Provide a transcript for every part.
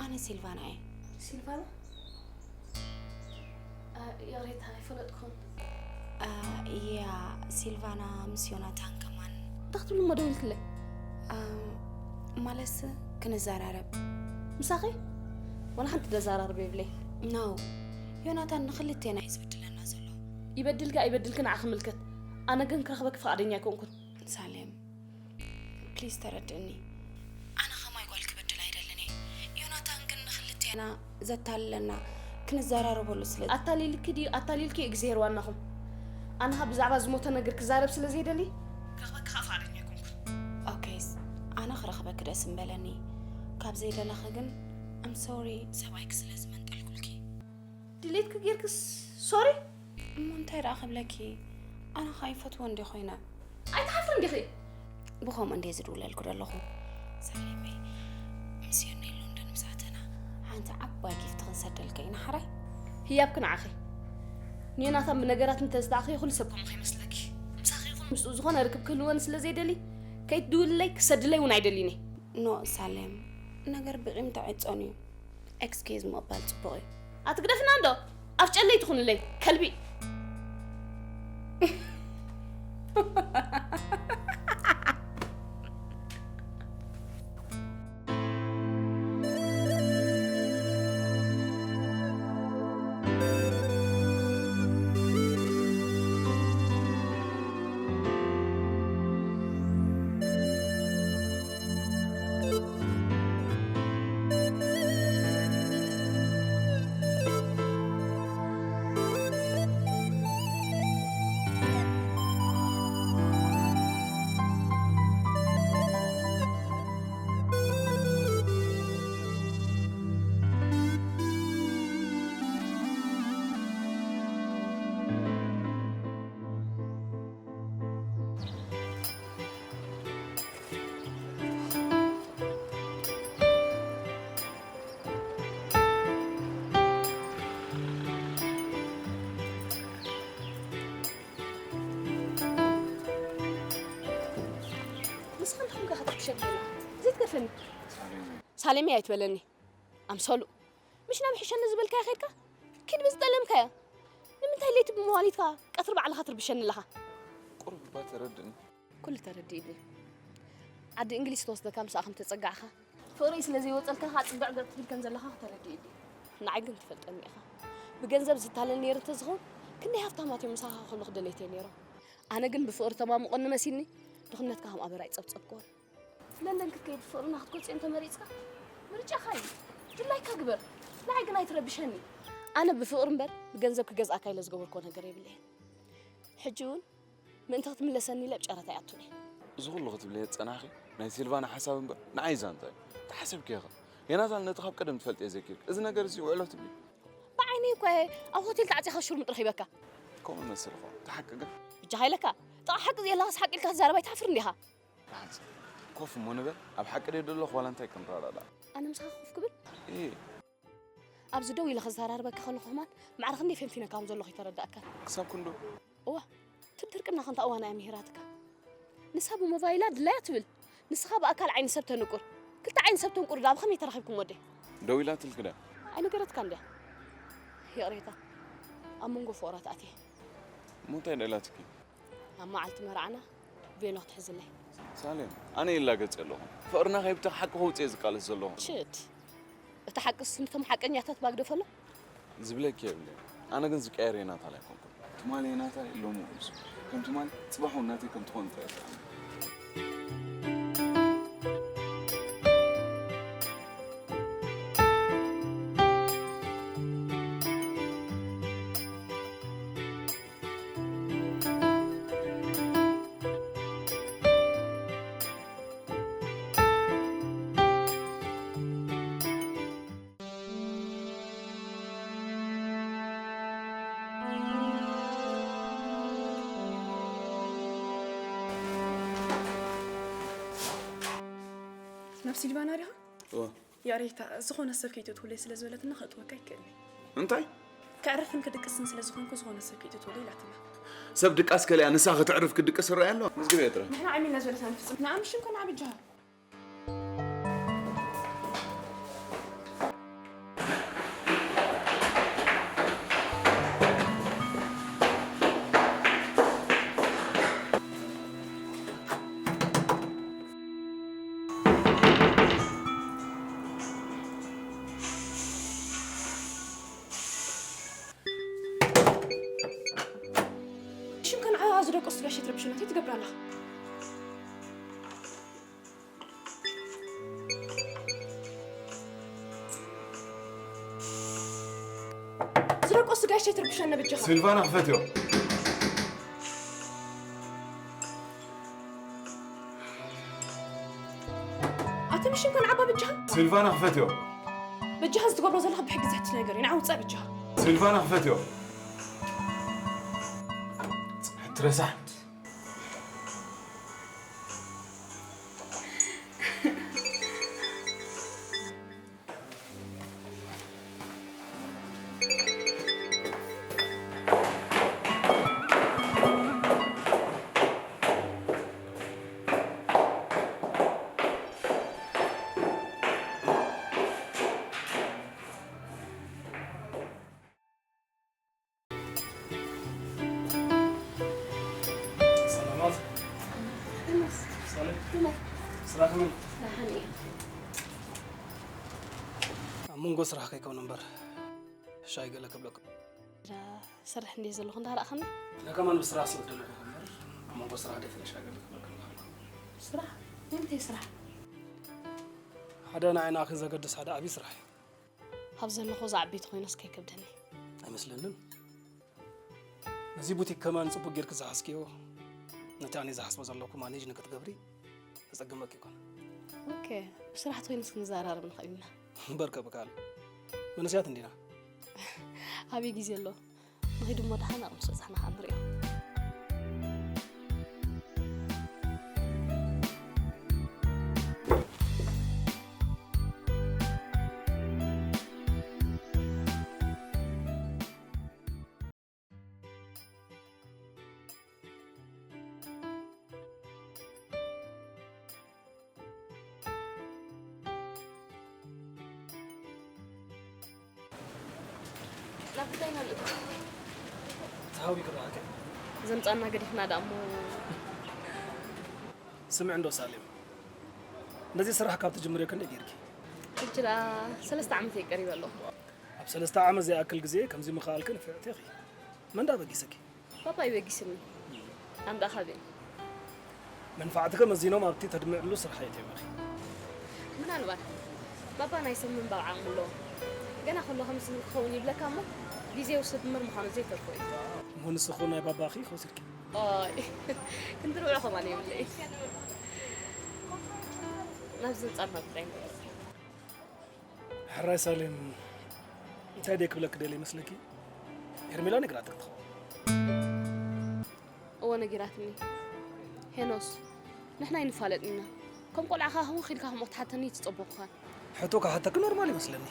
ኣነ ሲልቫና እየ። ሲልቫና? አ፣ ይቕሬታ ኣይፈለጥኩን። ያ፣ ሲልቫና ምስ ዮናታን ከማን እንታይ ክትብሉ እሞ ደዊልክለይ? ማለትስ ክንዘራረብ። ምሳኺ ዋላ ሓንቲ ደዛራርብ የብለይ። ኖ፣ ዮናታን ንክልቴና እዩ ዝብድለና ዘሎ። ይበድልኪ ኣይበድልኪ ንዓኺ ምልከት። ኣነ ግን ክረኽበኪ ፍቓደኛ ኣይኮንኩን። ሳሌም፣ ፕሊዝ ተረድእኒ። ኣነ ከማይ ጓል ክበድል ኣይደልን እየ። ዮናታን ግን ንክልቴና ዘታልለና ክንዘራረበሉ ስለ ኣታሊልኪ ድዩ ኣታሊልኪ እግዚኣብሔር ዋናኹም። ኣነ ኸኣ ብዛዕባ ዝሞተ ነገር ክዛረብ ስለ ዘይደሊ ክረኽበኪ ኸኣ ፍቓደኛ ኣይኮንኩን። ኦኬስ፣ ኣነ ክረኽበኪ ደስ እምበለኒ። ካብ ዘይደለኺ ግን ኣም ሶሪ፣ ሰብኣይኪ ስለ ዝመንጠልኩልኪ። ድሌትኪ ጌርኪ ሶሪ? እሞ እንታይ ደኣ ክብለኪ? ኣነ ኸኣ ይፈትዎ እንዲ ኮይነ። ኣይትሓፍሪ እንዲኺ? ብኸምኡ እንደ ዝድውለልኩ ዘለኹ። ሳሌመይ፣ ምስ ዮኒ ሎንደን ምስ ኣተና ሓንቲ ዓባይ ጊፍቲ ክንሰደልካ ኢና ሓራይ። ህያብኪ ንዓኺ። ንዮናታን ብነገራት እንተዝተኣኺ ኩሉ ሰብ ከምኡ ከይመስለኪ። ምሳኺ ይኹን ምስኡ ዝኾነ ርክብ ክህልወኒ ስለ ዘይደሊ ከይትድውልለይ ክሰድለይ እውን ኣይደልን እየ። ኖ ሳሌም፣ ነገር ብቂም ተዕጾን እዩ። ኤክስኪዝ ምቕባል ጽቡቕ እዩ። ኣትግደፍና እንዶ ኣፍ ጨለይ ትኹንለይ ከልቢ። ንስኻ እንታይ ኮንካ ክትሕሸኒ ዘለኻ? ዘይትገርፈኒ። ሳሌመይ ኣይትበለኒ። ኣምሰሉ። ምሽ ናብ ሕሸኒ ዝበልካዮ ኸድካ? ኪድ ብዝጠለምካዮ። ንምንታይ ለይቲ ብመዋሊትካ ቀትሪ ባዕልኻ ትርብሸኒ ኣለኻ? ቁሩብ እባ ተረድእኒ። ኩሉ ተረዲእኒ። ዓዲ እንግሊዝ ተወስደካ ምስኣ ከም ተጸጋዕኻ። ፍቕረይ ስለ ዘይወጸልካ ኸኣ ጽግዕ ገጽ ትብል ከም ዘለኻ ተረዲእኒ። ንዓይ ግን ትፈልጠኒ ኢኻ። ብገንዘብ ዝታለል ነይሩ እንተዝኸውን ክንደይ ሃፍታማት እዮም ምሳኻ ክህሉ ክደለይተይ ነይሮም። ኣነ ግን ብፍቕሪ ተማሙቐኒ መሲልኒ ድኽነትካ ከም ኣበር ኣይጸብጸብክዎን። ለንደን ክትከይድ ፍቕርና ክትኮጽዮ እንተመሪጽካ ምርጫኻ እዩ። ድላይካ ግበር። ንዓይ ግን ኣይትረብሸኒ። ኣነ ብፍቕሪ እምበር ብገንዘብ ክገዝኣካ ኢለ ዝገበርክዎ ነገር የብለይን። ሕጂ እውን ምእንቲ ክትምለሰኒ ኢለ ኣብ ጨረታ ኣይኣቱን እየ። እዚ ኩሉ ክትብለዮ ዝጸናሕኺ ናይ ሲልቫና ሓሳብ እምበር ንዓይ ዛንታ እዩ። እንታይ ሓሲብኪ ኢኺ? ዮናታን ነቲ ካብ ቀደም ትፈልጥዮ ዘኪርኪ። እዚ ነገር እዚ ውዕሎ ትብሊ። ብዓይነይ እኳ እየ ኣብ ሆቴል ተዓጺኻ ሽርሙጥ ረኺበካ። ከምኡ ይመስል እኮ። እቲ ሓቂ ግን? ብጃኻ ኢለካ። ጥቓ ሓቂ ዘየለኻስ ሓቂ ኢልካ ትዛረብ ኣይትሓፍርን ዲኻ? ደሓንሲ ኮፍ እሞ ንበል። ኣብ ሓቂ ድየ ዘለኹ ዋላ እንታይ ክንረዳዳእ? ኣነ ምሳኻ ኮፍ ክብል? እየ። ኣብዚ ደው ኢለ ክዘራርበካ ከለኹ ከማን ማዕረ ክንደይ ፈንፊነካ ከም ዘለኹ ይተረዳእካ። ክሳብ ክንዶ? እዋ፣ እቲ ድርቅና ከንታ እዋና እያ ምሂራትካ። ንሳ ብሞባይላ ድላያ ትብል፣ ንስኻ ብኣካል ዓይኒ ሰብ ተንቁር። ክልተ ዓይኒ ሰብ ተንቁር ዳ ብኸመይ ተራኺብኩም ወደይ? ደው ኢላትልኪ ድያ? ኣይነገረትካን ድያ? ይቕሬታ፣ ኣብ መንጎ ፍቑራት ኣትየ። እሞ እንታይ ደላትኪ? ኣብ መዓልቲ መርዓና ቬሎ ክትሕዝለይ። ሳሌም፣ ኣነ ይላገጽ ኣለኹ። ፍቕርና ከይብተኽ ሓቂ ከውጽእ ዝቃለስ ዘለኹ። ሽት። እቲ ሓቅስ ነቶም ሓቀኛታት ባግደፈሎም። ዝብለኪ የብለይ። ኣነ ግን ዝቀየር የናታል ኣይኮንኩን። ትማሊ የናታል ሎሚ ውሱ። ከም ትማሊ ጽባሕ እውን ናተይ ከም ትኾን እንታይ ይርዳእኒ። ናብ ሲልቫና ዲኻ? እወ። ይቕሬታ፣ ዝኾነ ሰብ ከይትእትውለይ ስለ ዝበለትና ከእትወካ ኣይክእልን። እንታይ? ከዕርፍን ክድቅስን ስለ ዝኾንኩ ዝኾነ ሰብ ከይትእትውለይ ኢላትና። ሰብ ድቃስ ከሊኣ ንሳ ከተዕርፍ ክድቅስ ይረኣይ ኣሎ? መዝግበ ጥረ። ንሕና ዓሚልና ዝበለትና ንፍጽም። ንኣምሽን ኮነ ዓብጃሃ። ትገብር ኣለኻ? ዝደቆስ ጋሽ ኣይትርብሸኒ ብጃኻ። ሲልቫና ክፈትዮ። ኣቲ ምሽን ከን ዓባ ብጃኻ። ሲልቫና ክፈትዮ። በጃኻ እዚ ትገብሮ ዘለኻ ብሕጊ ዘሕትት ነገር እዩ። ንዓ ውጻእ በጃኻ። ሲልቫና ክፈትዮ። ጽንሕቲ ረሳሕ። ሰላማት። ሰላም። ስራሕ ከመይ? ደሓን እየ። ኣብ መንጎ ስራሕ ከይከውን እምበር ሻይ ገለ ክብለኩም። ዳ-፣ ሰርሕ እንዲየ ዘለኹ እንዳረኣኸኒ? ኣነ ከማን ብስራሕ ስለ ዝደለኹ እምበር ኣብ መንጎ ስራሕ ደፊረ ሻይ ገለ ክብለኩም እንዳበልኩ። ስራሕ? ንምንታይ ስራሕ? ሓደ ንዓይና ክንዘገድስ ሓደ ዓብዪ ስራሕ እዩ። ካብ ዘለኹ ዝዓበይቲ ኮይነስ ከይከብደኒ። ኣይመስለንን። ነዚ ቡቲክ ከማን ጽቡቅ ጌርክ ዝሓዝክዮ፣ ነቲ ኣነ ዝሓስቦ ዘለኹ ማኔጅ ንክትገብሪ ዘጸግመኪ ይኮን። ኦኬ፣ ብስራሕ ተኮይንስ ክንዘራረብ ንኽእል ኢና። እምበር ከብካል መንእሰያት እንዲና። ኣበይ ግዜ ኣሎ? ንኺድ እሞ ደሓን ኣቕምሶ ዛሕና ኸኣ ንሪኦ። ናብ ጉዳይና ንእቶ። ተሃዊኹ ደኣ ከ? ዘምጻና ገዲፍና ደኣ እሞ። ስምዒ እንዶ ሳሌም፣ ነዚ ስራሕ ካብ ትጅምርዮ ክንደይ ጌርኪ? ሕጂ ደኣ ሰለስተ ዓመት እየ ቀሪበ ኣለኹ። ኣብ ሰለስተ ዓመት ዘይኣክል ግዜ ከምዚ ምኽኣልኪ ንፍዕቲ ኢኺ። መን ደኣ በጊሰኪ? ፓፓ ይበጊስኒ። ኣንዳ ካበይ? መንፋዕትከ መዚኖም ኣብቲ ተድምዕሉ ስራሕ ኣይትእመኺ። ምናልባት ባባ ናይ ሰብ ምንባብ ዓቕሚ ኣለዎ። ገና ከሎ ከምዚ ክኸውን ይብለካ እሞ ግዜ ይወስድ እምበር ምዃኑ ዘይተርፎ እዩ። እሞ ንስኺ ናይ ባባኺ ከውስድኪ? ኦይ፣ ክንድርብዖ ከማን የብለይ። ናብዚ ህንጻ ንኸብቅዕ። ሕራይ ሳሌም፣ እንታይ ደይ ክብለኪ ደልየ ይመስለኪ? ሄርሜላ ነግራትኪ ትኸውን። እወ ነጊራትኒ። ሄኖስ፣ ንሕና ኣይንፋለጥን ኢና። ከም ቆልዓ ከኣ ህውኽ ኢልካ ከምኡ ክትሓተኒ ኣይተጸበኹኻን። ሕቶ ክሓተኪ ኖርማል ይመስለኒ።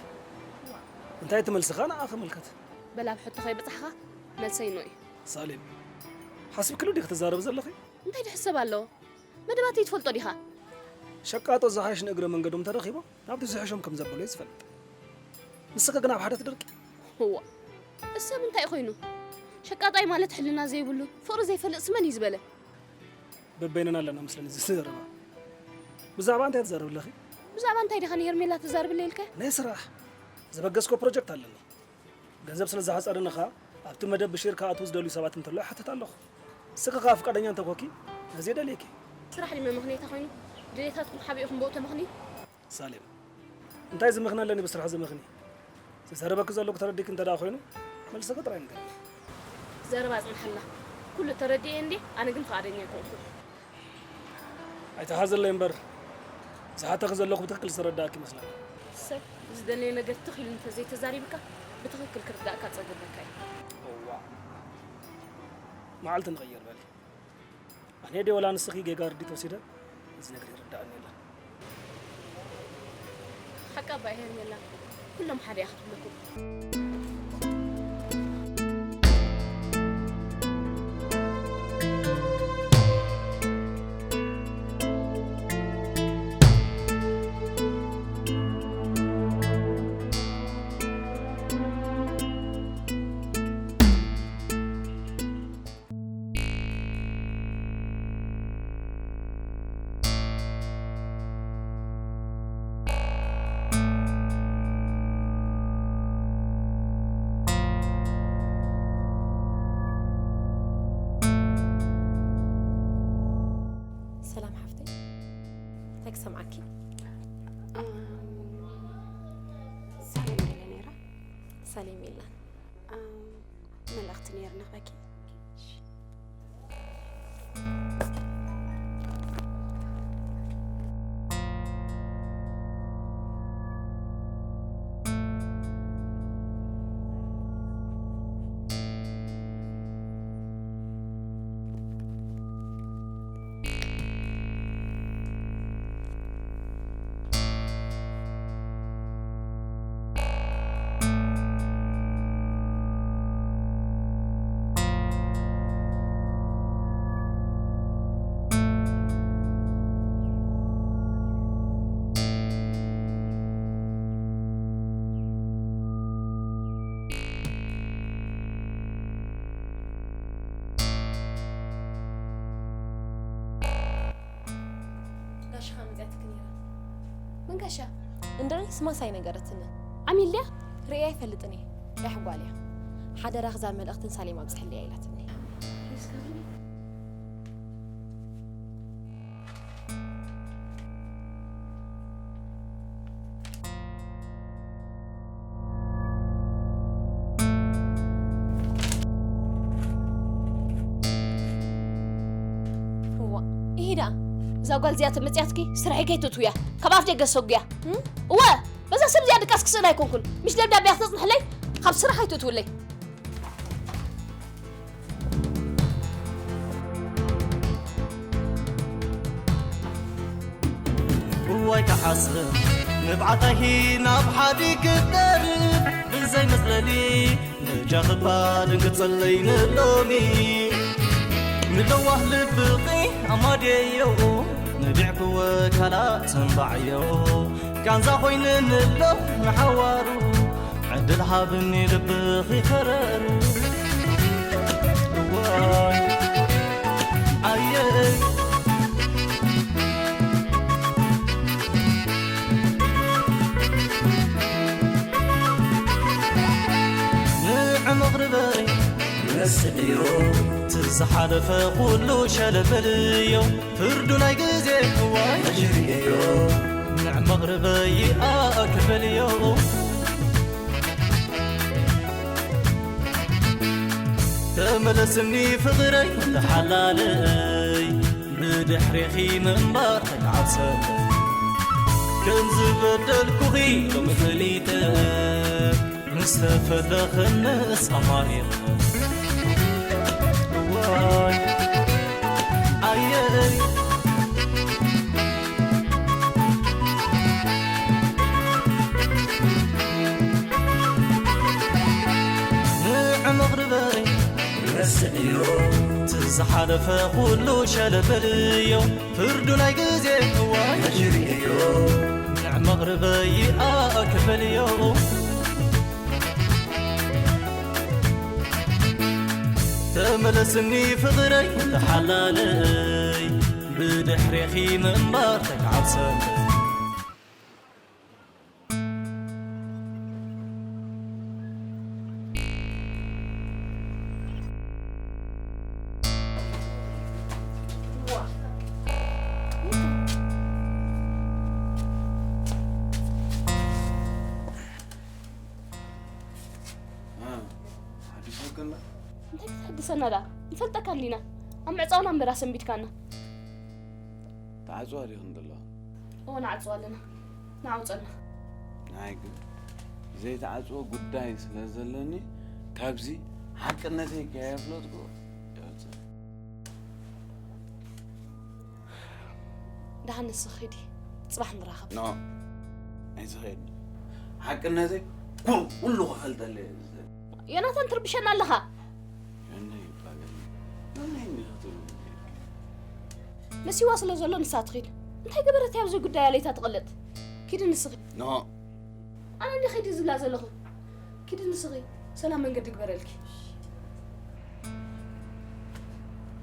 እንታይ ትመልስኻ ንዓኺ ይምልከት። በል ኣብ ሕቶ ከይበጻሕካ መልሰይ ኖ እዩ። ሳሌም፣ ሓሲብክሉ ዲኺ ትዛረቢ ዘለኺ? እንታይ ድሕሰብ ኣለዎ? መደባተይ ትፈልጦ ዲኻ? ሸቃጦ ዝሓይሽ ንእግረ መንገዶም ተረኺቦም ናብቲ ዝሕሾም ከም ዘበሎ እዩ ዝፈልጥ። ንስኺ ግን ኣብ ሓደ ትደርቂ። እዋ፣ እሰብ እንታይ ኮይኑ? ሸቃጣይ ማለት ሕልና ዘይብሉ፣ ፍቕሪ ዘይፈልጥ ስመን እዩ ዝበለ። በበይንና ኣለና መስለኒ እዚ ዘረባ። ብዛዕባ እንታይ ትዛረቢ ኣለኺ? ብዛዕባ እንታይ ዲኻ ንሄርሜላ ትዛረብለይ ኢልካ? ናይ ስራሕ ዝበገስኮ ፕሮጀክት ኣለኒ። ገንዘብ ስለ ዝሓጸረኒ ኸኣ ኣብቲ መደብ ብሼር ክኣትዉ ዝደልዩ ሰባት እንተሎ ይሓትት ኣለኹ። ንስኺ ኸኣ ፍቃደኛ እንተኾንኪ ነዚ የደልየኪ። ስራሕ ድዩ መመኽነይታ ኮይኑ? ድሌታትኩም ሓቢእኹም ብኡ ተመኽንዩ? ሳሌም፣ እንታይ ዝምኽኒ ኣለኒ ብስራሕ ዘመኽኒ? ዝዛረበኪ ዘለኹ ተረዲእኪ እንተ ደኣ ኮይኑ መልስኺ ጥራይ ንገርኒ። ዘረባ ኣጽንሓልና። ኩሉ ተረዲኤ እንድየ፣ ኣነ ግን ፍቓደኛ ኣይኮንኩን። ኣይትሓዘለይ እምበር፣ ዝሓተኺ ዘለኹ ብትኽክል ዝተረዳእኪ ይመስለኒ። ሰብ ዝደለዮ ነገር ትኽ ኢሉ እንተዘይተዛሪብካ፣ ብትኽክል ክርዳእካ ጸገም በካ እዩ። እዋእ፣ መዓልቲ ንቐይር በሊ። ኣነ ድየ ወላ ንስኺ ጌጋ ርዲት ወሲደ? እዚ ነገር ይርዳእኒ የለን። ሓቃ እባ ሄርሜላ፣ ኩሎም ሓደ እያ ክትብለኩም። ሰምዓኪ። ሳሌም ኢለ ነይራ። ሳሌም ኢላ። መልእኽቲ ነይርና በኪ። ጋሽኻ መፅያትክ ነይራ። ምን ጋሻ? እንድዒ ስማስ ኣይነገረትንን። ዓሚል ድያ? ርእያ ኣይፈልጥን እየ። ቀያሕ ጓል እያ። ሓደራኽ እዛ መልእኽትን ሳሌም ኣብፅሕለያ ኢላትኒ። እዋ፣ ይሂዳ። እዛ ጓል እዚኣ ተመፅያትኪ ስራሐይ ከይትእትውያ፣ ካብ ኣፍ ደገ ሰጉያ። እወ፣ በዛ ሰብ እዚኣ ድቃስ ክስእን ኣይኮንኩን። ምሽ ደብዳቤ ክተፅንሕለይ፣ ካብ ስራሕ ኣይትእትውለይ። እዋይ ክሓስብ ንብዓታይ ናብ ሓዲ ክደርብ ብዘይ መጽለሊ ምጃ ክባድን ክጸለይ ንሎሚ ንለዋህ ልብኺ ኣማድየዮ ነቢዕክወ ካልእ ተንባዕዮ ቃንዛ ኮይንንሎ ንሓዋሩ ዕድል ሃብኒ ልብኺ ከረሩ እዋይ ኣየ ንዕመቕ ርበይ ረስዕዮ እቲ ዝሓለፈ ኩሉ ሸለበልዮ ፍርዱ ናይ ግዜ እዋይ ኣጅርዮ ንዕመቕ ርበይ ኣክበልዮ ተመለስኒ ፍቕረይ ተሓላለይ ብድሕሬኺ ምንባር ተቃዕሰለይ ከም ዝበደልኩኺ ሎሚ ፈሊጠ ምስ ተፈለኽንስ ኣማሪረ እዋይ ኣየይ ንዕመቕ ርበይ ረስዕዮ እቲ ዝሓለፈ ኩሉ ሸለበልዮ ፍርዱ ናይ ግዜ እዋይ ኣጅርዮ ንዕመቕ ርበይ ኣክበልዮ ተመለስኒ ፍቕረይ ተሓላለይ ብድሕሬኺ ምንባር ተቃዕሰለይ ሓዲስ ወገና እንታይ ክትሕድሰና ደኣ? ንፈልጠካ ኣሊና። ኣብ ምዕፃውና እምበር ኣሰንቢድካና። ተዓፅዋ ዲኽን ዘለዋ እወ ንዓፅዋ ኣለና። ንዓውፀና። ናይ ግን ዘይተዓፅዎ ጉዳይ ስለ ዘለኒ ካብዚ ሓቅነተይ ከየፍለጥኩ ይወፅእ ደሓን ንስኺ ኺዲ። ፅባሕ ንራኸብ። ኖ ኣይትኸይድ ሓቅነተይ ኩ- ኩሉ ክፈልጠለ እየ ዝደሊ ዮናታን ትርብሸና ኣለኻ። ዮናይ ይባገል ዮናይ እንዲህ ክትብል መሲዋ ስለ ዘሎ ንሳ ትኺድ። እንታይ ገበረት ኣብዚ ጉዳይ ኣለይታ ትቕልጥ? ኪዲ ንስኺ። ኖ ኣነ እንዲ ኺዲ ዝብላ ዘለኹ። ኪዲ ንስኺ። ሰላም መንገዲ ግበረልኪ።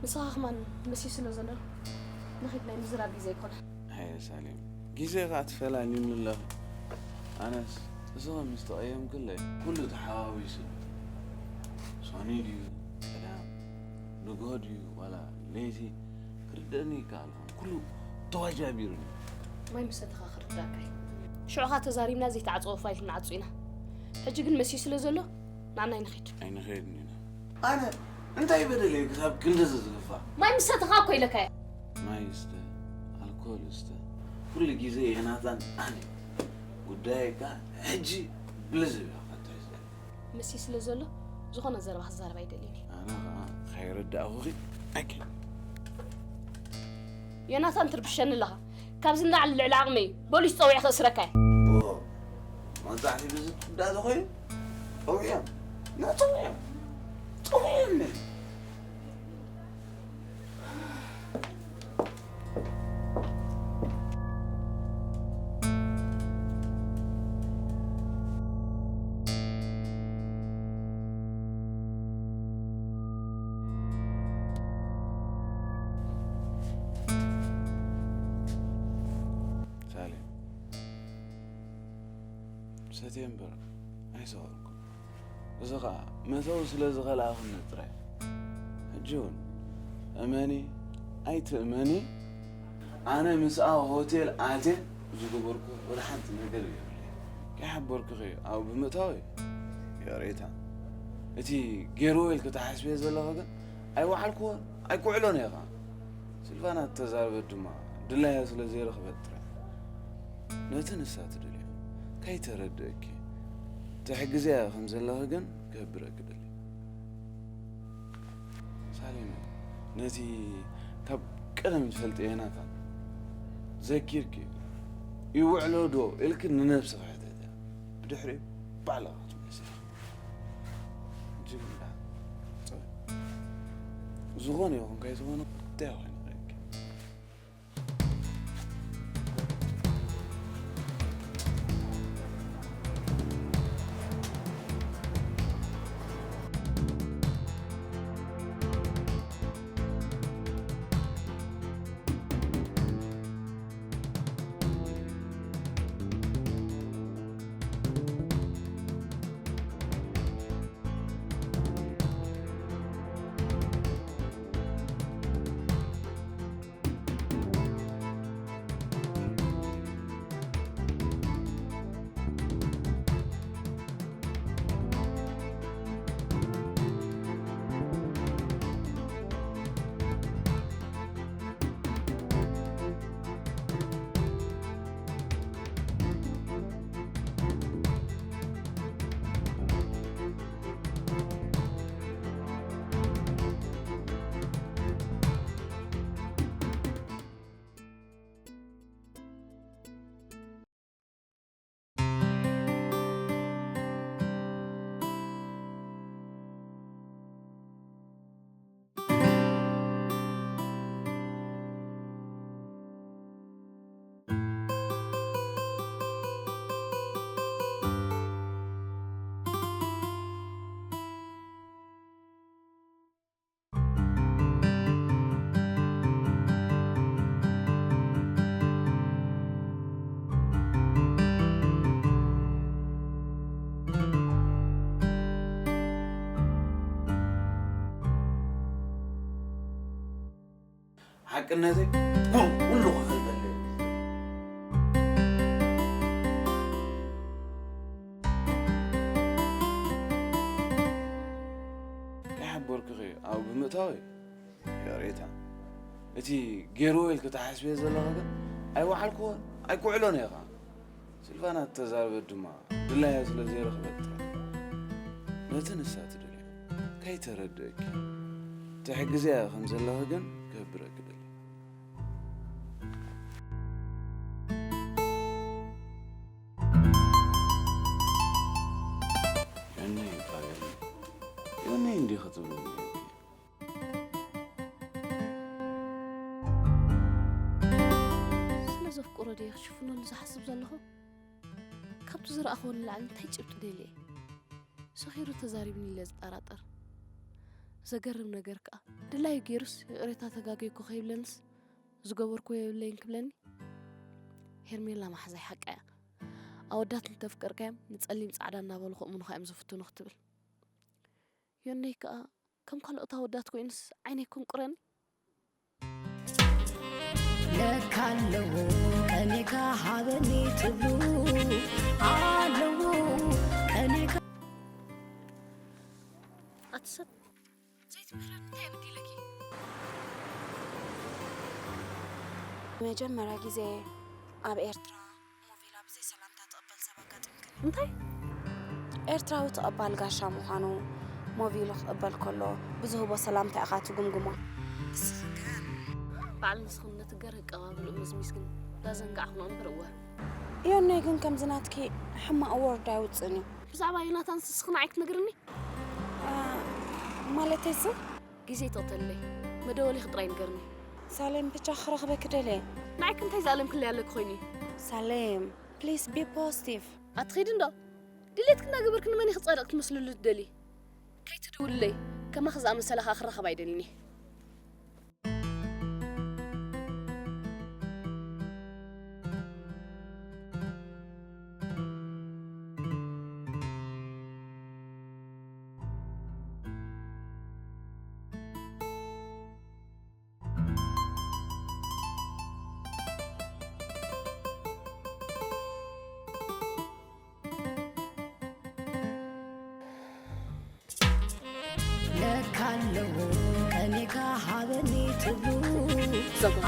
ንስኻ ከማን መሲዩ ስለ ዘሎ ንኺድ ናይ ምዝራብ ግዜ ኣይኮነን። ሃየ ሳሌም ግዜ ኸዓ ትፈላልዩኒ ኣለኺ። ኣነስ እዚ ከም ዝተቐየምክለይ ኩሉ ተሓዋዊሱ ሰኑይ ድዩ ቀዳም ንግሆ ድዩ ዋላ ለይቲ ክርደአኒ ይከኣል ኾን ኩሉ ተዋጃቢሩኒ። ማይ ምሰተኻ ክርዳእካ እዩ። ሽዑኻ ተዛሪብና ዘይተዓጸወ ፋይል ንዓጹ ኢና። ሕጂ ግን መሲዩ ስለ ዘሎ ንዓናይ ንኺድ። ኣይንኸይድን ኢና። ኣነ እንታይ በደለይ ክሳብ ክንድዚ ዝግፋ? ማይ ምሰተኻ እኮ ኢለካ እየ። ማይ ስተ፣ ኣልኮል ስተ፣ ኩሉ ግዜ ዮናታን ኣነ ጉዳይካ ሕጂ ብልዝብ ኢኻ ክትሕዘኒ። መሲዩ ስለ ዘሎ ዝኾነ ዘረባ ክዛረብ ኣይደልን እየ። ኣነ ኸዓ ከይረዳእኹኺ ኣይክእልን። ዮናታን ትርብሸኒ ኣለኻ። ካብዚ ንላዕሊ ልዕሊ ዓቕመይ እዩ። ቦሊስ ጸዊዐ ከእስረካ እየ። ኦ፣ መብዛሕትኡ ብዚ ትዳሎ ኮይኑ ጸውዕዮም። ና ጸውዕዮም። ጸውዕዮም። ሳሌም፣ ሰትየ እምበር ኣይሰኸርኩን። እዚ ኸኣ መእተዊ ስለ ዝኸልኣኽኒ ጥራይ። ሕጂ እውን እመኒ ኣይትእመኒ፣ ኣነ ምስኣ ሆቴል ኣትየ ዝገበርኩ ወላ ሓንቲ ነገር የብለይን። ከይሓበርኩኺ ኣብኡ ብምእታወ ይቕሬታ። እቲ ገይርዎ ኢልኪ ትሓስብዮ ዘለኺ ግን ኣይወዓልክዎን ኣይክውዕሎን እየ ኸኣ። ሲልቫና እተዛረበት ድማ ድላያ ስለ ዘይረኽበት ጥራይ። ነቲ ንሳ ትደልዮ ከይተረድእኪ ትሕግዝያ ከም ዘለኺ ግን ክህብረኪ እደሊ። ሳሌመ፣ ነቲ ካብ ቀደም ትፈልጥዮ ናታን ዘኪርኪ፣ ይውዕሎ ዶ ኢልኪ ንነብስኺ ሕተትያ። ብድሕሪኡ ባዕልኺ ክትምልስያ። ሕጂ ግን ደኣ፣ ጸ-፣ ዝኾነ ይኹን ከይዝኾነ እንታይ ኮይኑ ክረኪ? ሓቅነተይ ኩሉ ክፈልጠለይ። ከይሓበርኩኺ ኣብኡ ብምእታወይ ይቕሬታ። እቲ ገይርዎ ኢልኪ ትሓስብዮ ዘለኺ ግን ኣይወዓልክዎን ኣይክውዕሎን እየ ኸዓ። ሲልቫና እተዛረበት ድማ ድላያ ስለ ዘይረኽበት ጥራሕ። ነቲ ንሳ ትደልዮ ከይተረድእኪ ትሕግዝያ ከም ዘለኺ ግን ክህብረኪ እደሊ። ዮነይ ይባገል። ዮነይ እንዲኺ ትብልኒ ነይርኪ። ስለ ዘፍቅሮ ድየ ክሽፍነሉ ዝሓስብ ዘለኹ? ካብቲ ዝረኣኽዎ ንላዕሊ እንታይ ጭብጢ ደልየ? ሰኺሩ ተዛሪብኒ ኢለ ዝጠራጠር። ዘገርም ነገር ከኣ፣ ድላዩ ገይሩስ ይቕሬታ ተጋገይኩ ከይብለንስ ዝገበርኩዎ የብለይን ክብለኒ? ሄርሜላ መሓዛይ ሓቃ እያ። ኣወዳት እንተፍቀርካዮም ንጸሊም ጻዕዳ እናበሉ ከምኡንኻ እዮም ዝፍትኑኽ ትብል። ዮነይ ከኣ ከም ካልኦት ኣወዳት ኮይኑስ ዓይነይ ኮንቁረኒ። ለካ ኣለዉ ከኔ ጋ ሃበኒ ትብሉ ኣለዉ ከኔ ጋ ኣቲ ሰብ ዘይትምህረን እንታይ በዲለኪ? መጀመርያ ግዜ ኣብ ኤርትራ ሞቪላ ብዘይ ሰላምታ ትቕበል ሰብ ኣጋጢምክን እንታይ? ኤርትራዊ ተቐባል ጋሻ ምዃኑ ሞቪሉ ክቕበል ከሎ ብዝህቦ ሰላምታ ኢኻ ትግምግሞ። ንስኺ ግን ባዕሉ ንስኽን ነቲ ገር ኣቀባብልኡ መዝሚዝ ግን ዳዘንጋዕኽኖ እምበር እወ። ዮናይ ግን ከምዚ ናትኪ ሕማቕ ወርድ ኣይውፅእን እዩ። ብዛዕባ ዮናታን ንስኺ ንዓይ ክትነግርኒ? ማለተይሲ? ግዜ ተቕተለይ መደወሊኺ ጥራይ ንገርኒ። ሳሌም ብቻ ክረኽበኪ ደልየ። ንዓይ ክንታይ ዝኣለምክለይ ኣለኪ ኮይኑ እዩ? ሳሌም please be positive። ኣትኺዲ እንዶ ድሌትኪ እናገበርኪ ንመን ኢኺ ጻድቕ ክትመስልሉ ትደሊ? ከይትድውልለይ ከማኺ ዝኣመሰለ ኸኣ ክራኸብ ኣይደልን እየ። ለካ ኣለዉ ከኔ ጋ ሃበኒ ትብሉ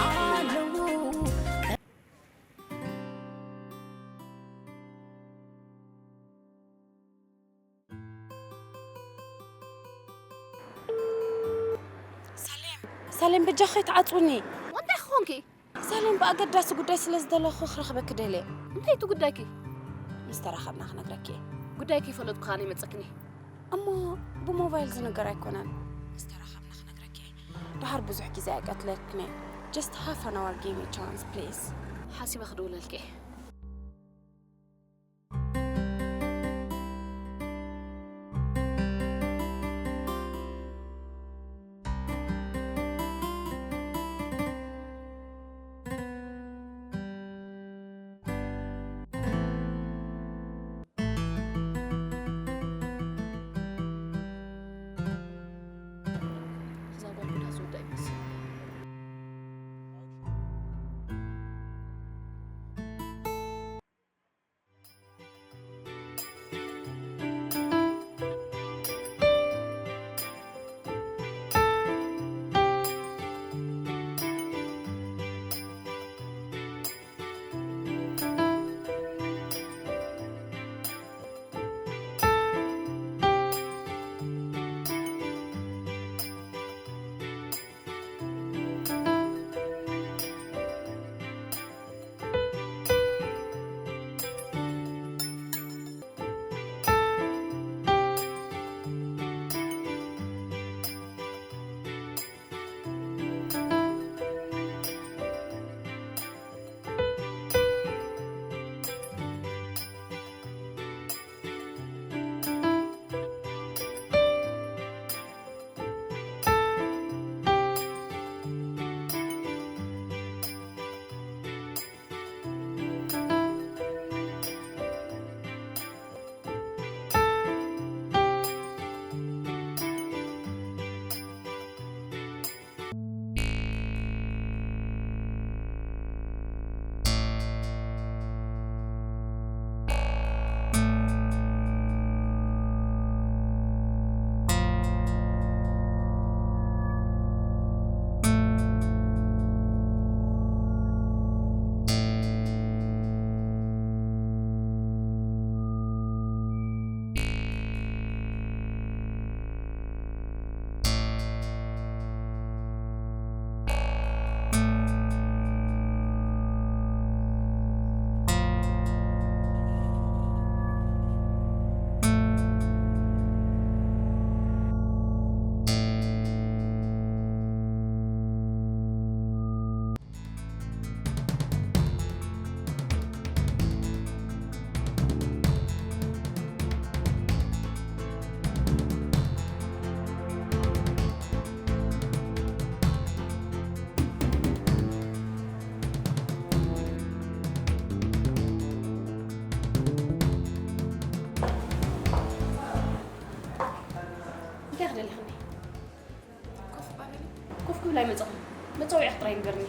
ኣለዉ። ሳሌም ሳሌም በጃኺ ትዓጽውኒ። እንታይ ክኾንኪ? ሳሌም ብኣገዳሲ ጉዳይ ስለ ዝደለኹ ክረኽበኪ ደልየ። እንታይ እቲ ጉዳይኪ? ምስ ተራኸብና ክነግረኪ እየ። ጉዳይ ከይፈለጥኩ ከኣ ይመጸክኒ። እሞ ብሞባይል ዝንገር ኣይኮነን። ምስ ተራኸብና ክነግረኪ እየ። ደሓር ብዙሕ ግዜ ኣይቀትለክን እየ። Just half an hour give me chance please። ሓሲበ ክድውለልኪ እየ። እዛ ጓል ጉዳ ዝወዳ ይመስል። እንታይ ክደልኽኒ? ኮፍ በሊ። ኮፍ ክብል ኣይመጻኹን። መጻውዒ ጥራይ ንገርኒ።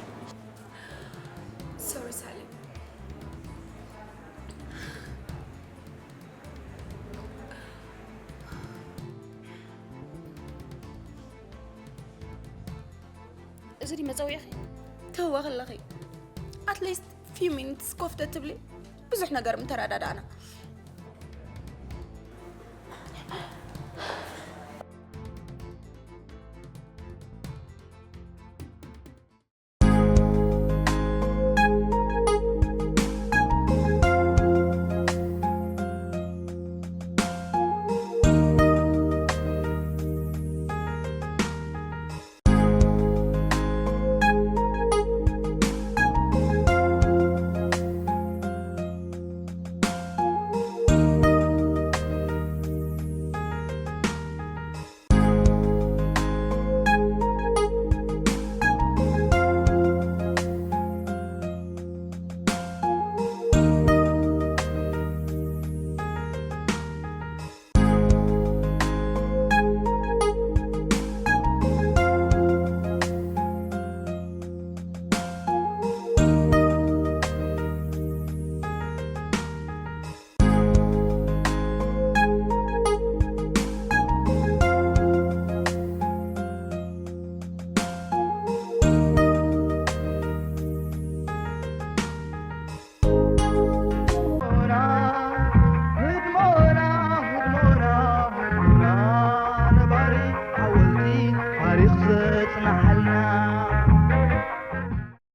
እዚ ድዩ መጸውዒኺ? ትህወኺ ኣለኺ። At least few minutes ኮፍ ተትብሊ ብዙሕ ነገር ምተረዳዳእና።